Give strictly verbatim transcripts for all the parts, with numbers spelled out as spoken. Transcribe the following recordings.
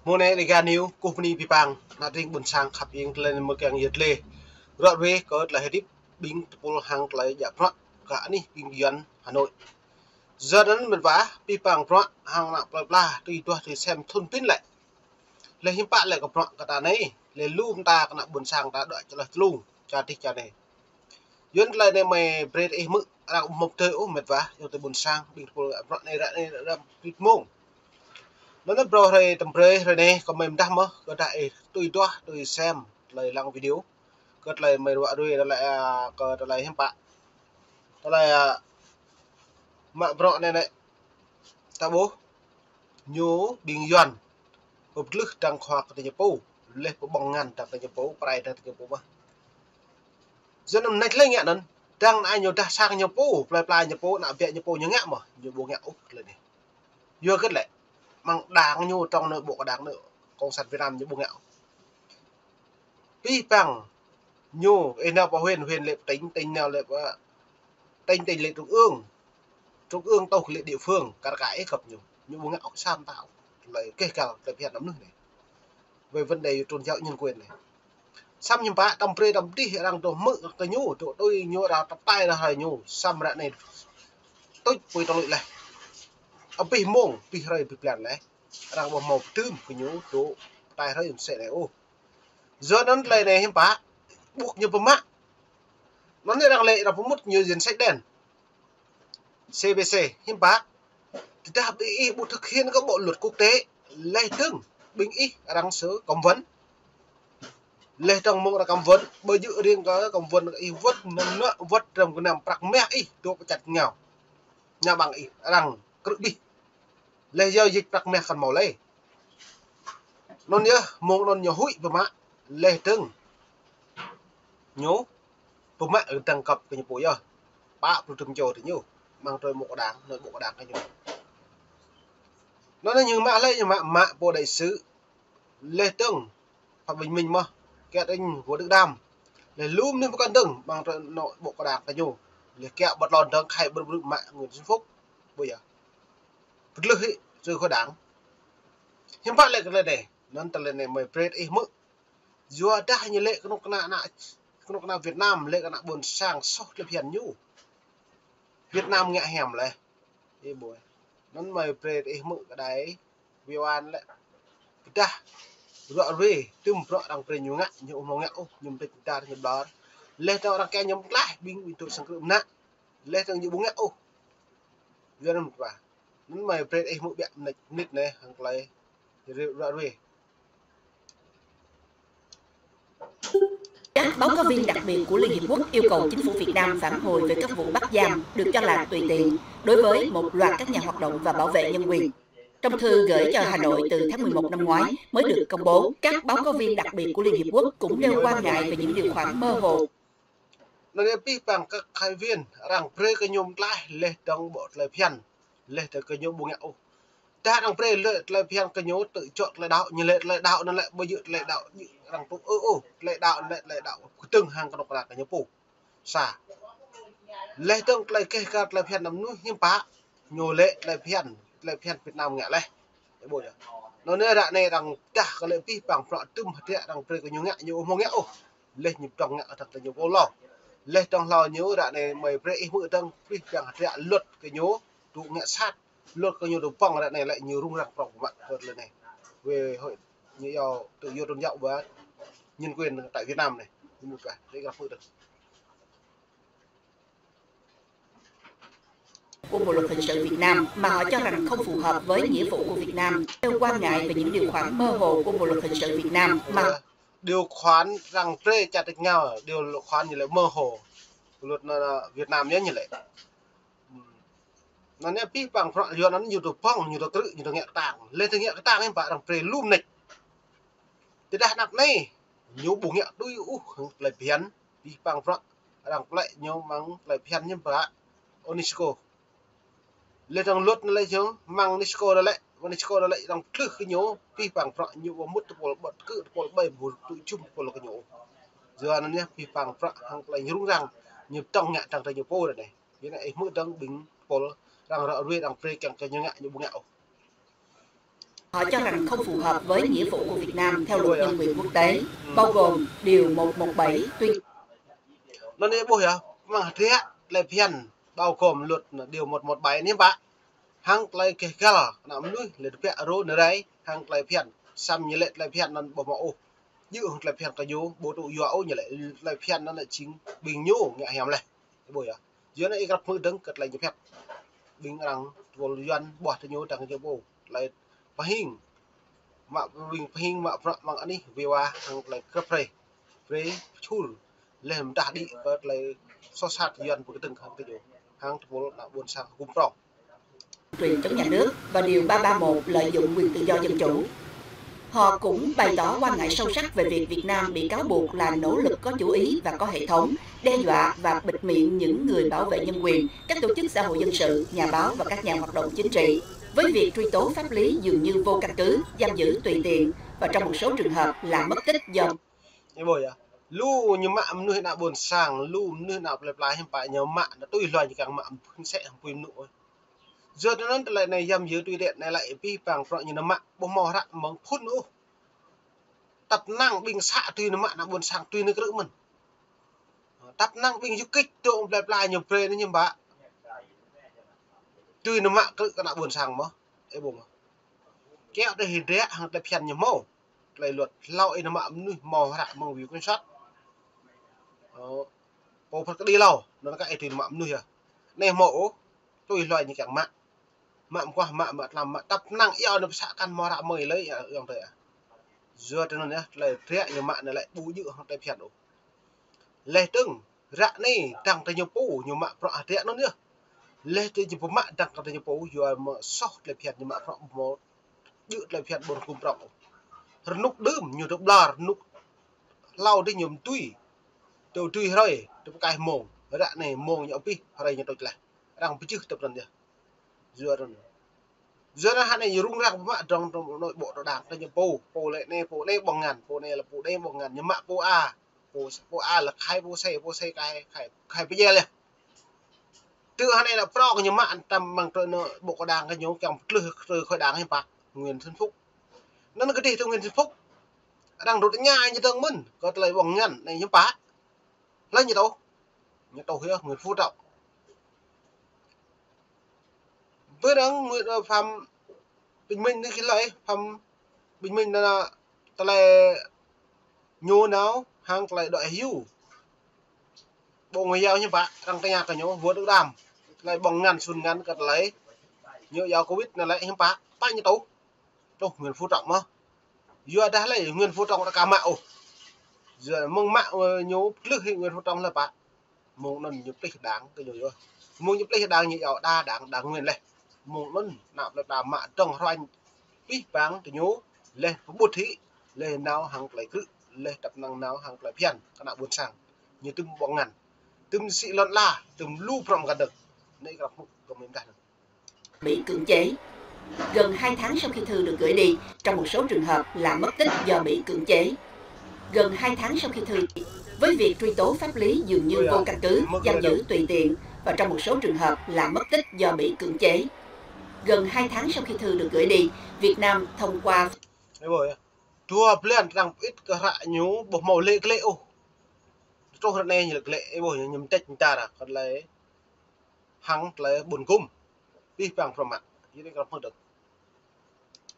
Mơ̆ng anai Dega News kơkuh bơni abih bang, ană tring ƀôn sang khăp ing tơlơi mơ̆ng kiăng yơh tơlơi. Ră ruai kơ tơlơi hơdip ƀing tơpul hăng tơlơi djă bruă kơ anih ƀing Yuan Hà Nội. Yua anŭn mĕt wa, abih bang bruă hăng ană plơi pla tui duah tui sem thun pin lĕ. Lĕ hiư̆m pă lĕ kơ bruă kơ ta anai, lĕ lu mơta kơ ană ƀôn sang ta dŏ čơlơh čơlung, čar tih čar anai. Yuan tơlơi anai mơi brơi ih hmư̆, arăng ƀu hmâo tui ôh mĕt wa, yua tui ƀôn sang, ƀing tơpul bruă anai ră anai răm pit mông. Anŭn anai brơi hrơi tơm brơi hrơi anai, kơ mơi mơdah mơ̆, kơ dah ih tui duah, tui sem, tơlơi lăng video. Kơ tơlơi mơi ră ruai, tơlơi, a, kơ tơlơi hiư̆m pă. Tơlơi, a, mă bruă anai anai. Ta ƀuh, ñu ƀing Yuan, pơblưh dăng khua kơ tơ ñu pô, lĕ pơƀơ̆ng ngăn dăng tơ ñu pô, pơrai dăng tơ ñu pô mơ̆n. Yua anŭn mơneč lĕ ngă anŭn, dăng anai ñu dah sang ñu pô, plơi pla ñu pô, ană biă ñu pô ñu ngă mơ̆n, ñu ƀu ngă ôh tơlơi anai. Yua hơget lĕ, mơ̆ng đảng ñu trong nội bộ kơ đảng nước Cộng sản Việt Nam ñu ƀu ngă ôh. Abih bang ñu, ih nao pơ huyện, huyện lĕ tỉnh, tỉnh nao lĕ pơ, tỉnh, tỉnh lĕ trung ương, trung ương tŏh lĕ địa phương, kar kaĭ ih găp ñu, ñu ƀu ngă ôh sa mơta ôh, tơlơi keh kal tơlơi phiăn anăm mơnuih anai. Về vấn đề tôn giáo nhân quyền anai. Samơ̆ hiư̆m pă, tơm brơi tơm dih arăng dŏ hmư̆ kơ ñu, dŏ tui ñu arăng tơpai ră hrơi ñu, samơ̆ ră anai tuč apui tơlŭč leh. Abih mông, abih hrơi, abih blan leh. Arăng ƀu hmâo pơtưm kơ ñu dŏ pơtai hrơi mơsĕ anai ôh. Yua anŭn tơlơi anai hiư̆m pă, ƀuh ñu pơmă. Anŭn anai arăng lĕ arăng pơmŭt ñu danh sách đen. C B C, hiư̆m pă. Tơdah ƀing ih ƀu thực hiện kơ bộ luật quốc tế, leh dơ̆ng ƀing ih arăng sơ cấm vận. Leh dơ̆ng mơ̆ng arăng cấm vận, ƀu djơ̆ riêng kơ cấm vận ih wơ̆t, năm nă wơ̆t răm gơnam prăk mah ih, dŏ pơčăt ngao. Ñu ƀing ih arăng krư̆ abih. Leh yua dịch prăk mah kăn hmâo leh. Anŭn yơh, mông anŭn ñu huĭ pơmă, leh dơ̆ng ñu pơmă dăng găp kơ ñu pô yơh. Pă pluh tơm čô tơ ñu, mơ̆ng tui mơ̆ng kơ đảng, anŭn ƀu kơ đảng kơ ñu. Anŭn ñu mă leh, ñu mă, mă pô đại sứ, leh dơ̆ng Phạm Bình Minh mơ̆n, kiăng đing Vũ Đức Đam. Leh lu mơnuih pơkŏn dơ̆ng, mơ̆ng tơ anŭn ƀu kơ đảng kơ ñu. Leh kiăng ƀu tlôn dơ̆ng khai brư̆ brư̆ mă Nguyễn Xuân Phúc. Ƀu yơh. Pơtlưh hĭ, rơi khỏi đảng. Hiư̆m pă lĕ kơ tơlơi anai, anŭn tơlơi anai mơi brơi ih hmư̆. Yua dah ñu lĕ kơnuk kơna ană, kơnuk kơna Việt Nam, lĕ kơ ană ƀôn sang soh tơlơi phiăn ñu. Việt Nam ngă hiam leh. Ih ƀuh. Anŭn mơi brơi ih hmư̆ kơ đai, wai wan lĕ. Pơdah, ră ruai, tơm bruă arăng brơi ñu ngă, ñu ƀu hmâo ngă ôh, ñu mơdĕč dar ñu ƀlŏr. Leh dơ̆ng arăng kiăng ñu mơklaih, ƀing ƀing tŭ sang krư̆ mơnă. Leh dơ̆ng ñu ƀu ngă ôh. Yua anŭn mơ̆n wa. Anŭn mơi brơi ih hmư̆ biă mơneč, mơneč anai hăng tơlơi ră ruai. Các báo cáo viên đặc biệt của Liên Hiệp Quốc yêu cầu chính phủ Việt Nam phản hồi về các vụ bắt giam được cho là tùy tiện đối với một loạt các nhà hoạt động và bảo vệ nhân quyền. Trong thư gửi cho Hà Nội từ tháng mười một năm ngoái mới được công bố, các báo cáo viên đặc biệt của Liên Hiệp Quốc cũng nêu quan ngại về những điều khoản mơ hồ. Anŭn yơh abih bang kơ khai viên, arăng brơi kơ ñu mơklaih, leh dơ̆ng ƀu tơlơi phiăn, leh dơ̆ng kơ ñu ƀu ngă ôh. Dah arăng brơi lĕ tơlơi phiăn kơ ñu tŭ čŏ tơlơi đaŏ, ñu lĕ tơlơi đaŏ anŭn lĕ ƀu djơ̆ tơlơi đaŏ ñu arăng tŭ ư ôh, tơlơi đaŏ anŭn lĕ tơlơi đaŏ kơdơ̆ng hăng kơnuk kơna kơ ñu pô. Sa. Leh dơ̆ng tơlơi keh kal tơlơi phiăn anăm mơnuih hiư̆m pă, ñu lĕ tơlơi phiăn, tơlơi phiăn Việt Nam ngă leh. Ih ƀuh yơh. Anŭn anai ră anai arăng dah kơ lĕ abih bang bruă tơm hơdră arăng brơi kơ ñu ngă, ñu ƀu hmâo ngă ôh. Leh ñu pơdrŏng ngă dăng tơ ñu pô hlâo. Leh dơ̆ng hlâo ñu ră anai mơi brơi ih hmư̆ dơ̆ng abih bang hơdră luật kơ ñu dŏ ngă sat. Luật kơ ñu dŏ pơ̆ng ră anai lĕ ñu rŭng răng prŏng pơmă kơ tơlơi anai. Về hội, ñu yua tự do tôn giáo và nhân quyền tại Việt Nam anai. Ñu mŭt wa, lĕ gah pơ̆ dơ̆ng. Của Bộ luật hình sự Việt Nam mà họ cho rằng không phù hợp với nghĩa vụ của Việt Nam, nêu quan ngại về những điều khoản mơ hồ của Bộ luật hình sự Việt Nam mà Điều khoản arăng brơi čar tơčô ngă, điều khoản ñu lĕ mơ hồ. Luật anŭn, anŭn Việt Nam ñu ñu lĕ. Anŭn anai abih bang bruă yua anŭn ñu dŏ pơ̆ng, ñu dŏ krư̆, ñu dŏ ngă kơtang. Leh dơ̆ng ngă kơtang hiư̆m pă arăng brơi lu mơneč. Tơdah anăp anai, ñu ƀu ngă tui ôh hăng tơlơi phiăn, abih bang bruă arăng plĕ ñu mơ̆ng tơlơi phiăn hiư̆m pă UNESCO. Leh dơ̆ng luật anŭn lĕ jơ̆ng, mơ̆ng UNESCO anŭn lĕ, UNESCO anŭn lĕ arăng pơtlưh kơ ñu, abih bang bruă ñu ƀu mŭt tơpul ƀơ̆t kơ tơpul ƀai ƀu tŭ jum tơpul kơ ñu. Yua anŭn yơh abih bang bruă hăng tơlơi ñu rŭng răng, ñu pơdrŏng ngă dăng tơ ñu pô ră anai. Yua anŭn ih hmư̆ dơ̆ng ƀing tơpul arăng ră ruai arăng brơi kiăng kơ ñu ngă ñu ƀu ngă ôh. Họ cho rằng không phù hợp với nghĩa vụ của Việt Nam theo luật nhân quyền quốc tế, bao gồm Điều một một bảy tuyên. Anŭn anai ƀuh yơh, mơ̆ng hơdră tơlơi phiăn bao gồm luật Điều một một bảy anai ƀă. Hăng tơlơi keh găl ană mơnuih lĕ tơbiă rô nơrai, hăng tơlơi phiăn. Samơ̆ ñu lĕ tơlơi phiăn anŭn ƀu hmâo ôh. Djơ̆ hăng tơlơi phiăn kơ ñu, ƀu tŭ yua ôh ñu lĕ tơlơi phiăn anŭn lĕ jing ƀing ñu ngă hiam laih. Ƀuh yơh. Yua anŭn ih krăp hmư̆ dơ̆ng kơ tơlơi ñu phiăn. Ƀing arăng tơpul Yuan ƀuah tơ ñu dăng kơ ñu ƀu. Tơlơi pơhing. Mă ƀing pơhing mă prăk mơ̆ng anih wơwa hăng tơlơi krăp hrơi. Brơi pơčul. Leh mơdah đĭ kơ tơlơi soh sat Yuan pơkơdơ̆ng hăng kơ ñu. Hăng tơpul ană ƀôn sang gum prong. Quyền chống nhà nước và Điều ba ba một lợi dụng quyền tự do dân chủ. Họ cũng bày tỏ quan ngại sâu sắc về việc Việt Nam bị cáo buộc là nỗ lực có chủ ý và có hệ thống, đe dọa và bịt miệng những người bảo vệ nhân quyền, các tổ chức xã hội dân sự, nhà báo và các nhà hoạt động chính trị, với việc truy tố pháp lý dường như vô căn cứ, giam giữ tùy tiện và trong một số trường hợp là mất tích do Ih ƀuh yơh. Lu ñu mă mơnuih ană ƀôn sang, lu mơnuih ană plơi pla hiư̆m pă ñu mă, ană tui hluai ñu kiăng mă, phun sĕ hăng pui mơnŭ ôh. Yua anŭn tơlơi anai yăm yơ tui đĕt anai lăi pih pang prăk ñu nao mă, ƀu hmâo hră mơ̆ng phun ôh. Tăp năng ƀing să tui nao mă ană ƀôn sang tui nao krư̆ mơ̆n. Tăp năng ƀing yŭ kĭč tŏ plơi pla ñu brơi anai ñu ƀă. Tui nao mă krư̆ kơ ană ƀôn sang mơ̆. Ih ƀuh mơ̆. Kiăo tơ hơdră hăng tơlơi phiăn ñu hmâo. Tơlơi luật hlâo ih nao mă mơnuih hmâo hră mơ̆ng Viện Kiểm sát. Ơ, pô phat kơđi hlâo, anŭn kơ ih tui nao mă mơnuih yơh. Anai hmâo ôh, tui hluai ñu kiăng mă. Mă mơguah, mă, mă tlam, mă tăp năng iâu anŭn pơsă kăn hmâo hră mơ̆ng ih lơi, yơh, yơh, tơ yơh. Yua tơ anŭn yơh, tơlơi hơdră ñu mă anai lĕ ƀu djơ̆ hăng tơlơi phiăn ôh. Leh dơ̆ng, ră anai dăng tơ ñu pô, ñu mă prăk hơdră anŭn yơh. Leh tơ ñu pô mă dăng tơ ñu pô, yua mơ̆ soh tơlơi phiăn ñu mă prăk mơ̆ djơ̆ tơlơi phiăn ƀôn gum prong. Rơnŭk đưm ñu tơ ƀlŏr, rơnŭk hlâo dih ñu mơ̆ tui. Tơ tui hrơi, tơ pơkai mông. Ră anai mông ñu pih, hrơi ñu tŭč laih. Arăng pơjưh tơpăn yơh. Yua anŭn. Yua anŭn hă anai ñu rŭng răng pơmă dŏng tơ nội bộ tơ đảng tơ ñu pô. Pô lĕ anai, pô anai ƀơ̆ng ngăn, pô anai lĕ pô anai ƀơ̆ng ngăn. Ñu mă pô A. Pô, pô A lĕ khai pô C, pô C khai, khai, khai pơdjai laih. Tơ hă anai nao prŏng ñu mă tăm mơ̆ng tơ anŭn ƀô̆ kơ đảng kơ ñu kiăng pơtlưh tơ khối đảng hiư̆m pă. Nguyễn Xuân Phúc. Anŭn kơdih tơ Nguyễn Xuân Phúc. Arăng dŏ tơña ñu dơ̆ng mơ̆n. Kơ tơlơi ƀơ̆ng ngăn anai hiư̆m pă. Lơi ñu tŭ. Ñu tŭ yơh Nguyễn Phú Trọng. Bơ arăng Nguyễn, ơ, Phạm Bình Minh anai kơ lơi, Phạm Bình Minh anŭn tơlơi ñu nao hăng tơlơi đuaĭ hyu. Bộ Ngoại giao hiư̆m pă, arăng tơña kơ ñu, wơ̆t đam. Tơlơi ƀơ̆ng ngăn, sun ngăn kơ tơlơi ñu yua Covid anai lĕ hiư̆m pă, pă ñu tŭ. Tŭ Nguyễn Phú Trọng mơ̆. Yua dah lĕ Nguyễn Phú Trọng rơka mă ôh. Yua mơ̆ng mă, ơ, ñu pơtlưh hĭ Nguyễn Phú Trọng lĕ pă. Mông anŭn ñu plih đảng kơ ñu yơh. Mông ñu plih đảng ñu yua đa đảng, đảng Nguyễn leh. Mông anŭn ană plơi pla mă dŏng hruañ pih pang tơ ñu leh pơƀut hĭ, leh nao hăng tơlơi krư̆, leh tăp năng nao hăng tơlơi phiăn kơ ană ƀôn sang. Ñu tŭm ƀơ̆ng ngăn, tŭm sĭ lŏn ala, tŭm lu prŏng kơ dơ̆ng. Anai krăp hmư̆ kơ mơ̆ng dah anŭn. Bị cưỡng chế. Gần hai tháng sau khi thư được gửi đi, trong một số trường hợp là mất tích do bị cưỡng chế. Gần hai tháng sau khi thư, với việc truy tố pháp lý dường như vô căn cứ, giam giữ tùy tiện và trong một số trường hợp là mất tích do bị cưỡng chế. Gần hai tháng sau khi thư được gửi đi, Việt Nam thông qua Ih ƀuh yơh. Dua blan arăng pơĭt kơ hră ñu ƀu hmâo lĕ glĕ ôh. Truh ră anai ñu lĕ glĕ, ih ƀuh ñu mơdĕč mơdar kơ tơlơi hăng tơlơi ƀôn gum. Pih pang prŏng mă. Yua anai krăp hmư̆ dơ̆ng.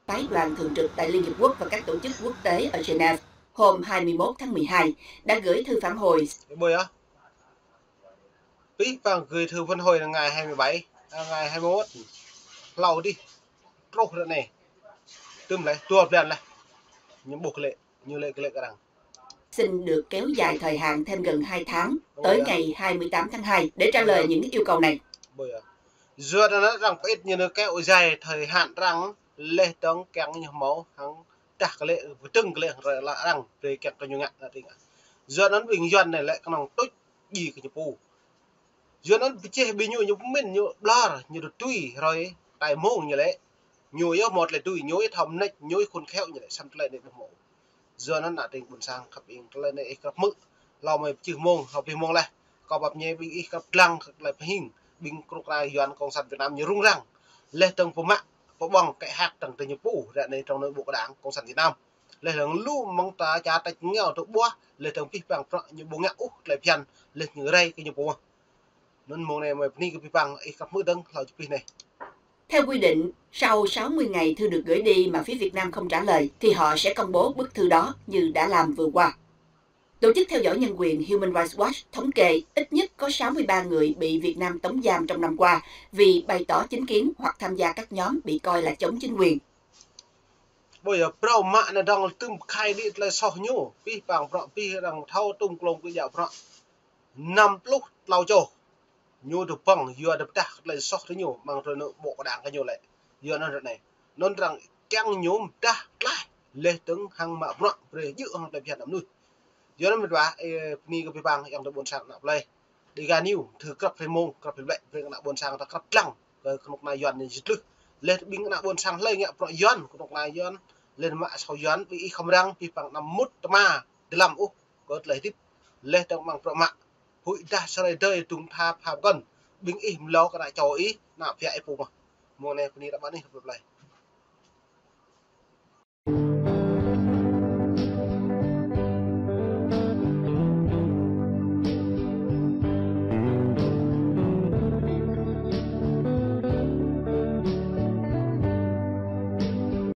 Phái đoàn thường trực tại Liên Hiệp Quốc và các tổ chức quốc tế ở Geneva hôm hai mươi mốt tháng mười hai đã gửi thư phản hồi. Ih ƀuh yơh. Pih pang gửi thư phản hồi là ngày hai mươi bảy, à, ngày hai mươi mốt. Hlâo dih. Truh ră anai. Tŭm leh, dua blan leh. Ñu ƀuh glĕ, ñu lĕ glĕ kơ arăng. Xin được kéo dài thời hạn thêm gần hai tháng, tới ngày hai mươi tám tháng hai, để trả lời những yêu cầu này. Ƀuh yơh. Yua anŭn arăng pơĭt ñu nao kéo dài thời hạn arăng leh dơ̆ng kiăng ñu hmâo hăng dah glĕ, pơdơ̆ng glĕ hăng ră anai arăng brơi kiăng kơ ñu ngă anai tĭng. Yua anŭn ƀing Yuan anai lĕ kơnơ̆ng tŭč djai kơ ñu pô. Yua anŭn pơjeh ƀing ñu, ñu pơmĭn, ñu ƀlŏr, ñu tui hrơi, tai mông ñu lĕ. Ñu yơh hmâo tơlơi tui, ñu yơh thâo mơneč, ñu yơh khôn khéo ñu lĕ, samơ̆ tơlơi anai ƀu hmâo. Yua anŭn ană tring ƀôn sang khăp ing, tơlơi anai ih krăp hmư̆. Hlâo mơi pơjưh mông, hlâo pih mông leh. Kâo pap ñe ƀing ih krăp lăng, tơlơi pơhing, ƀing krŭ kra Yuan Cộng sản Việt Nam ñu rŭng răng. Leh dơ̆ng pơmă, pơƀong kĕ hăk tơ̆ng tơ ñu pô, ră anai trong anai ƀu kơ Đảng Cộng sản Việt Nam. Leh dơ̆ng lu mơ̆ng ta ča tĕč ngeo tơ ƀuah, leh dơ̆ng pih pang prăk ñu ƀu ngă ôh tơlơi phiăn, leh ñu rai kơ ñu pô. Anŭn mơ̆ng anai mơi bơni kơ pih pang, ih kăp mơ̆ dơ̆ng hlâo čih pih anai. Theo quy định, sau sáu mươi ngày thư được gửi đi mà phía Việt Nam không trả lời, thì họ sẽ công bố bức thư đó như đã làm vừa qua. Tổ chức theo dõi nhân quyền Human Rights Watch thống kê ít nhất có sáu mươi ba người bị Việt Nam tống giam trong năm qua vì bày tỏ chính kiến hoặc tham gia các nhóm bị coi là chống chính quyền. Ƀơi prăk mă anai dơ̆ng tơm khai đi tơlơi soh ñu, pih pang prăk pih dơ̆ng thâo tŭm klông kơ djă prăk năm pluh klâo čô. Ñu tơpăng, yua tơdah tơlơi soh tơ ñu, mơ̆ng tơ ñu ƀu kơ Đảng kơ ñu lĕ. Yua anŭn ră anai. Anŭn arăng kiăng ñu tơdah tlaih, leh dơ̆ng hăng mă prăk, brơi djơ̆ hăng tơlơi phiăn anăm nuih. Yua anŭn mĕt wa, ơ, bơni kơ pih pang, yŏng tơ ƀôn sang ană plei. Dega News, thư krăp hrơi mông, krăp hrơi ƀlĕ, brơi ană ƀôn sang ta krăp lăng, kơ kơnuk kơna Yuan anai jĭt lưh. Leh ƀing ană ƀôn sang hlơi ngă prăk Yuan, kơnuk kơna Yuan, leh mă soh Yuan, ƀing ih khăm răng, pih pang anăm mŭt tơma, dơlăm ôh, kơ tơlơi hơdip, leh dơ̆ng mơ̆ng prăk mă. Huĭ dah sơrơi dơi tŭng tha pha pơkŏn, ƀing ih mlâo kơ ană čô ih, ană pia ih pô mơ̆. Mơ̆ng anai bơni ră mă anih, ră plei.